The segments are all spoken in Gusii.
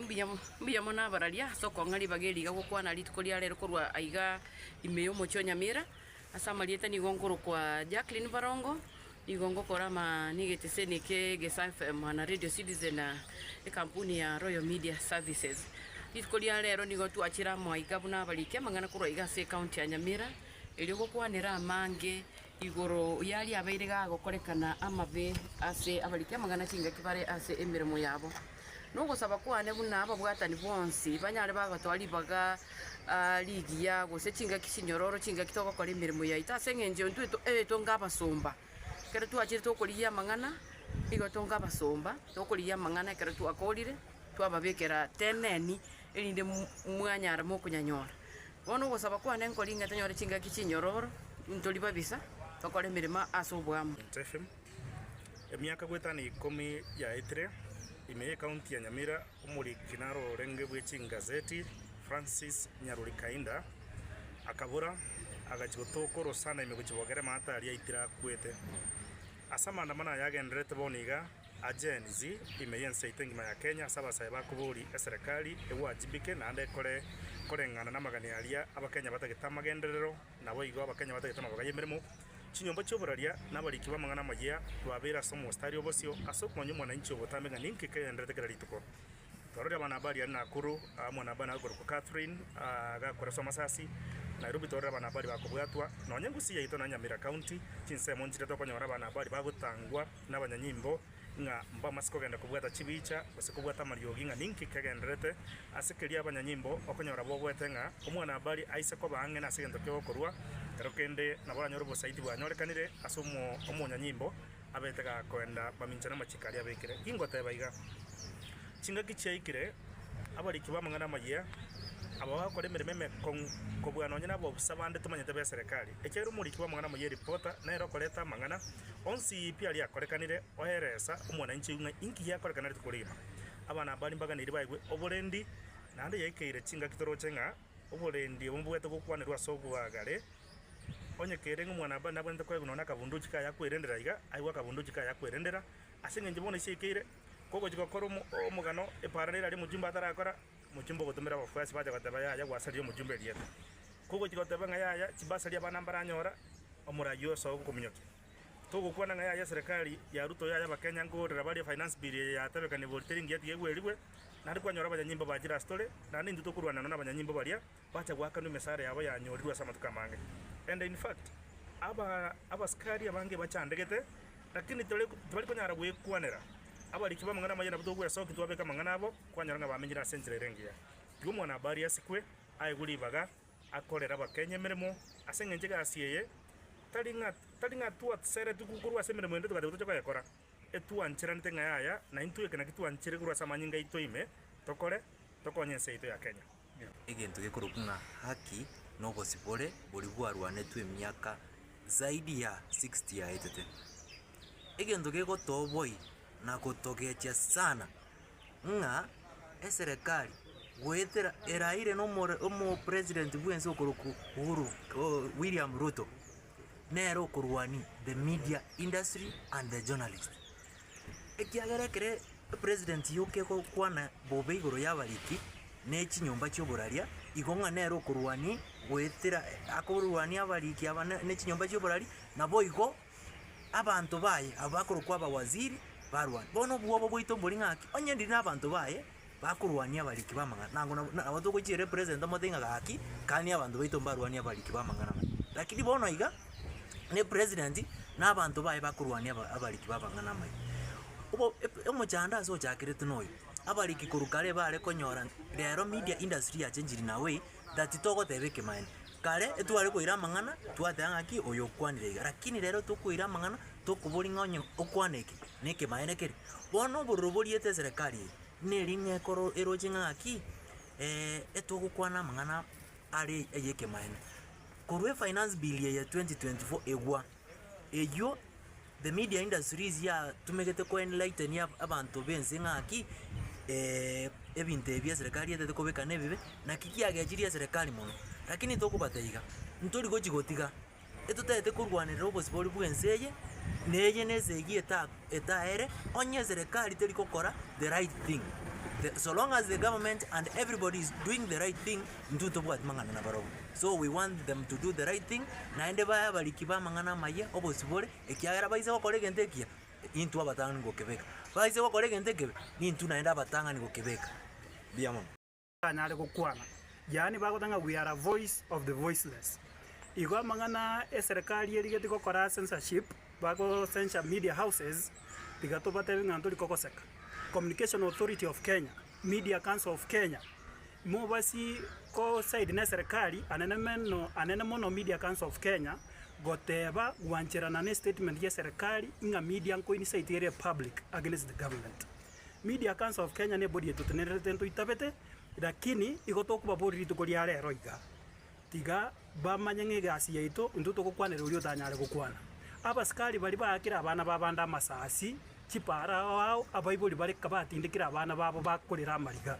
Mbuya mbuya mono abararia ase okong'a ribaga eri iga gokwana rituko ria rero korwa aiga ime y'omochie o Nyamira, ase amarieta nigo nkorokwa Jacqueline Barongo, nigo ngokora ama negeteseni eke Egesa FM na Radio Citizen na ekampuni ya Royal Media Services. Rituko ria rero nigo twachire amo aiga buna abariki amang'ana korwa aiga ase ecounty ya Nyamira, erio gokwanera amange Igoro y'aria abaire gagokorekana amabe ase abariki amang'ana chingaki bare ase emeremo yabo. Nogosaba kwane buna ababwatani bonsi banyare bagotoa ribaga rigiya gose chingaki chinyororo chingaki togokora emeremo yaito ase eng'encho intwe tonga abasomba. Ekero twachire tokorigia amang'ana nigo tonga abasomba tokorigia amang'ana ekero twakorire twababekera teneni erinde mwanyara mokonyanyora. Bono ogosaba kwane nkori ng'a tonyore chingaki chinyororo, ntori babisa, tokore emeremo ase oboamo. FM, Emiaka goetana ikomi yaetire, ime y'ecounty ya Nyamira, omoriki naro orenge bwe chingazeti Francis Nyaruri Kainda akabora agachia gotoka orosana ime gochia bogere maata aria aitire akwete. Ase amaandamano aya agendererete bono iga, A Gen Z ime y'ense yaito engima ya Kenya ase abasae bakobori eserekari ewajibike naende ekore koreng'ana namagani aria abakenya batagete amagenderero naboigo abakenya batagete amabaga y'emeremo, chinyomba chioboraria na abariki b'amang'ana amayia babeire ase omostari obosio ase okomanya omwananchi obotambe ng'a ninki kegendererete kera rituko. Twarorire abanahabari aria Nakuru, omwanahabari nakorokwa Catherine agakora ase amasasi, Nairobi twarorire abanahabari bakobwatwa, nonya Gusii yaito nonya Nyamira County, chinsemo nchire tokonyora abanahabari bagotangwa nabanyanyimbo ng'a mbamase kogenda kobwata chibicha gose kobwata amariogi ng'a ninki kegendererete ase keria abanyanyimbo okonyora boboete ng'a omwanahabari aise koba ang'e nase egento kegokorwa, ekero kende nabo oranyore obosaidi bwanyorekanire ase omonyanyimbo. Abete gakoenda mamincha namachiko aria abekire. Ingoteba iga, chingaki chiaikire, abariki b'amang'ana amayia, aba bagokora emeremo emekong'u kobua nonya nabaofisa bande tomanyete b'eserekari, ekiagera omoriki bw'amang'ana amayia eripota nere okoreta amang'ana onsi pi aria akorekanire, oeresa omwananchi oyio ng'a inki giakorekana rituko rigima. Abana baria mbaganeirie baigwe oborendi, naende yaikeire chingaki toroche ng'a oborendi obo mbobwate gokwanerwa ase oboagare, Onye kere ng'a omwana-bani nabwenerete koegwa nonya nakabunduki kaye akwerendera iga, aegwe akabunduki kaye akwerendera, ase engencho bono esiaikeire, kogochia gokora omo omogano epaara nere aria omochumba atarakora, omochumba ogotomera abafuasi bacha goteba yaya gwasaririe omochumba erieta. Kogochia goteba ng'a yaya chibasari abana mbaranyora, omoraia osoa ogokominyokia. Togokwana ng'a yaya eserekari ya Ruto yaya abakenya nkorera bare efinance bill eye yatebekani bori teri ngiya tiga egwerigwe, naende kwanyora abanyanyimbo bachire ase tore, naende intwe tokorwana nonya na abanyanyimbo baria, Bacha goakanwa emesara yabo yanyorirwe ase amatuko amange. And in fact, aba abasikari abange bachandegete, lakini tore tibari konyara gwekwanera. Abariki b'amang'ana amaya nabwo togwesokia twabeka amang'ana abo, kwanyora ng'a bamenyire ase enchera ere engiya. Tiga omwanahabari asikwe, aegwe ribaga, akorere abakenya emeremo, ase eng'encho egasi eye, tari ng'a tari ng'a twaseretigwe korwa ase emeremo ende togateba toche koyekora. Etwancheranete ng'a yaya, na intwe eke naki twanchere korwa ase amanyinga aito ime, tokore, tokonye ense yaito ya Kenya. Egento gekorokwa ng'a haki na obosibore boria bwarwanetwe emiaka zaidi ya 60 yaetete. Egento gegotooboi na gotogechia sana ng'a eserekari goetera eraire na omore omopresident bwense okorokwa Uhuru William Ruto, nere okorwania the media industry and the journalist. Ekiagera ekere epresident yoka egokwana bobe igoro y'abariki, ne chinyomba chi'oboraria, igo ng'a nere okorwania goetera akorwania abariki aba ne ne chinyomba chi'oboraria, naboigo abanto baye abwo bakorokwa abawaziri barwane. Bono obwoba bwaito mbori ng'aki, onye ndiri na abanto baye, bakorwania abariki b'amang'ana, nango nabo nabo togochiera epresident tomotebie ng'a gaki, kania abanto baito mbarwanie abariki b'amang'ana amaya. Lakini bono iga, na epresident, na abanto baye bakorwania aba abariki b'amang'ana amaya. Obo omochando ase ochakeretwe noyo, abariki korwa kare bare konyora rero media industry yachenchiri in a way that togoteba ekemaene. Kare etware koira amang'ana, twateba ng'aki oyo okwanire iga, lakini rero tokoira amang'ana tokoboria ng'a onye okwana eke, na ekemaene kere. Bono obororo boriete eserekari eye, neri ng'a ekoro eroche ng'a ng'aki etogokwana amang'ana are ayekemaene. Korwa efinance bill eye ya 2024 egwa, eywo the media industries yatumegete ko enlighten abanto ba ense ng'aki ebinto ebi eserekari etete kobeka nebibe, naki kiagechirie eserekari mono. Lakini tokobatebia iga, ntori gochi gotiga, etotagete korwanerera obosibore bwa ense eye, na eye na esegi eta etaere, onye eserekari teri gokora the right thing. The, so long as the government and everybody is doing the right thing, intwe ntobwati mang'ana nabarobwo. So we want them to do the right thing, naende baye abariki ba amang'ana amaya, obosibore, ekiagera baise gokora egento ekiya, intwe abatang'ani gokebeka. Baise gokora egento ekebe, nintwe naende abatang'ani gokebeka. Mbuya mono. Banyare gokwana, yaani bagoteba ng'a we are a voice of the voiceless. Igo amang'ana eserekari erigeti gokora censorship, bago censure media houses, tiga tobatebi ng'a ntori kogoseka. Communication Authority of Kenya, Media Council of Kenya, mobasi ko side na eserekari anene meno anene mono Media Council of Kenya, goteba gwancherana na estatement ya eserekari ng'a media nko incite ere public against the government. Media Council of Kenya ne ebody etotenererete ntoitabete, lakini igo tokobaboria rituko ria rero iga, tiga bamanye ng'a egasi yaito intwe togokwanera oria otanyare gokwana. Abasikari baria baakire abana b'abande amasasi, chipara ao ao, abaibori bare kabatindekire abana babo bakorera amariga.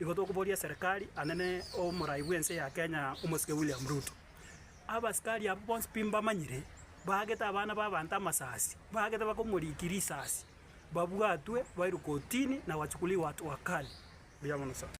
Igo tokoboria eserekari anene omorai bw'ense ya Kenya omosike William Ruto. Abasikari abwo bonsi pi mbamanyire, baagete abana b'abanto amasasi, baagete bakomorikia risasi. Babwatwe bairwe kotini na wachukuliwe hatua kali. Mbuya mono sana.